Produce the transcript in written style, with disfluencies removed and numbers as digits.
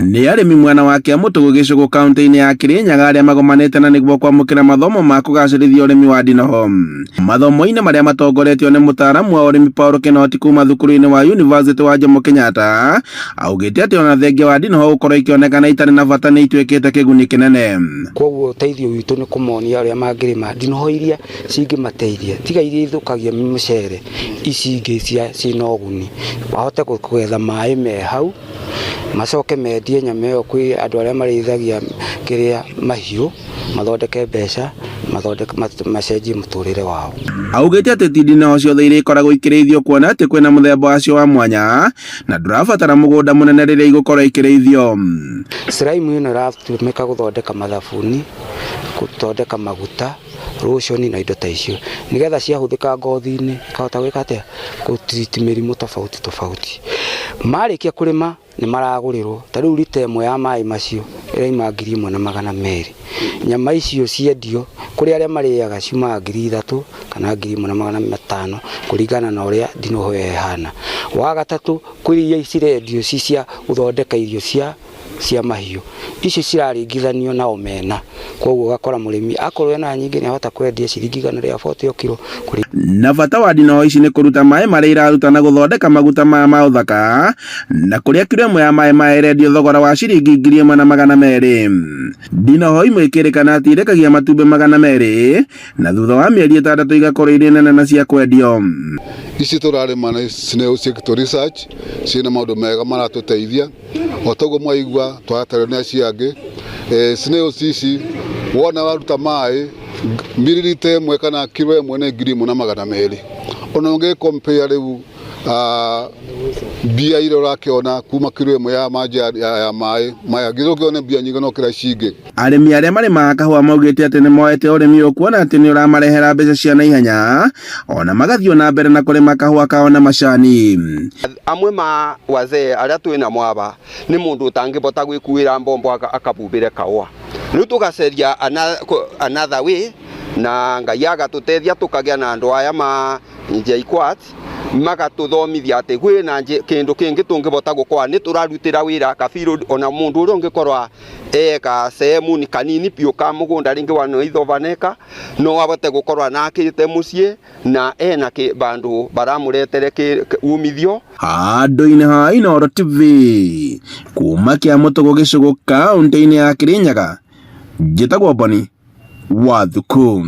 Nĩ arĩmi mwena wa Kĩamũtũgũ gĩcũgũ kaunti-inĩ ya Kĩrĩnyaga arĩa magomanĩte na nĩguo kwamũkĩra mathomo ma kũgacĩrithia ũrĩmi wa ndinoho. Mathomo-inĩ marĩa matongoretio nĩ mũtaaramu wa ũrĩmi Paul Kinoti kuma thukuru-inĩ wa University wa Jomo Kenyatta, augĩte atĩ ona thengia wa ndinoho gũkorwo ikĩonekana itarĩ na bata nĩ ituĩkĩte kĩguni kĩnene. Koguo ũteithio witũ nĩ kũmonia ũrĩa mangĩrĩma ndinoho iria cingĩmateithia, tiga iria ithũkagia mĩcere, ici ingĩ ciĩna ũguni, mahote kũgetha maĩ me hau, macoke mendie nyama ĩyo kwĩ andũ arĩa marĩithagia kĩrĩa mahiũ, mathondeke mbeca, mathondeke macenjie mũtũrĩre wao. Augĩte atĩ ti ndinoho ciothe iria ikoragwo ikĩrĩithio kuona atĩ kwĩna mũthemba wacio wa mwanya na ndũrabatara mũgũnda mũnene rĩrĩa igũkorwo ikĩrĩithio. Slime ĩno ĩratũmĩka gũthondeka mathabuni, gũthondeka maguta, lotion na indo ta icio, nĩgetha ciahũthĩka ngothi-inĩ ikahota gwĩka atĩa, gũ treat mĩrimũ tofauti tofauti. Marĩkia kũrĩma nĩ maragũrĩrwo, ta rĩu rita ĩmwe ya maĩ macio ĩraima 1200. Nyama icio ciendio kũrĩ arĩa marĩaga ciumaga 3000 kana 1500 kũringana na ũrĩa ndinoho ĩyo ĩhana. Wa gatatũ kwĩ iria cirendio ci cia gũthondeka irio cia mahiũ, icio ciraringithanio na omena, koguo ũgakora mũrĩmi akorwo ena nyingĩ nĩ ahota kwendia ciringi 140 o kiro. Na bata wa ndinoho ici nĩ kũruta maĩ marĩa iraruta na gũthondeka maguta maya ma ũthaka, na kũrĩa kiro ĩmwe ya maĩ maya ĩrendio thogora wa ciringi 1200. Ndinoho imwe ikĩrĩkana atĩ irekagia matumbĩ 200 na thutha wa mĩeri 6 igakorwo irĩ nene na cia kwendio. Ici tũrarĩma nĩ ciĩkĩtwo research, ciĩna maũndũ mega maratũteithia o toguo mwaigua twaratarwo nĩ acio angĩ. Snails ici wona waruta maĩ mililita 1 kana kiro 1 nĩ 1200. Ona ũngĩ compare rĩu mbia iria ũrakĩona kuma kiro 1 ya maji ya maĩ maya nginya ũkĩone mbia nyingĩ no kĩra ici ingĩ. Arĩmi arĩa marĩmaga kahũa maugĩte atĩ nĩ moete ũrĩmi ũyũ kuona atĩ nĩ ũramarehera mbeca cia naihenya ona magathiĩ na mbere na kũrĩma kahũa kao na macani. Amwe ma wazee arĩa twĩna mwaba nĩ mũndũ ũtangĩbota gwĩkuĩra mbombo akabumbĩre kahũa. Rĩu tũgaceria another way na Ngai agatũteithia tũkagĩa na andũ aya ma JKUAT magatũthomithia atĩ kwĩna kĩndũ kĩngĩ tũngĩbota gũkorwo nĩ tũrarutĩra wĩra kabirũ ona mũndũ ũrĩa ũngĩkorwo eka sehemu ni kanini biũ ka mũgũnda rĩngĩ wa noithobaneka no abote gũkorwo anakĩte mũciĩ na ena bandũ baramũretere umithio. Handũ-inĩ ha Inooro TV kuma Kĩamũtũgũ gĩcũgũ kaũntĩ-inĩ ya Kĩrĩnyaga, njĩtagwo Boni wa Thuku.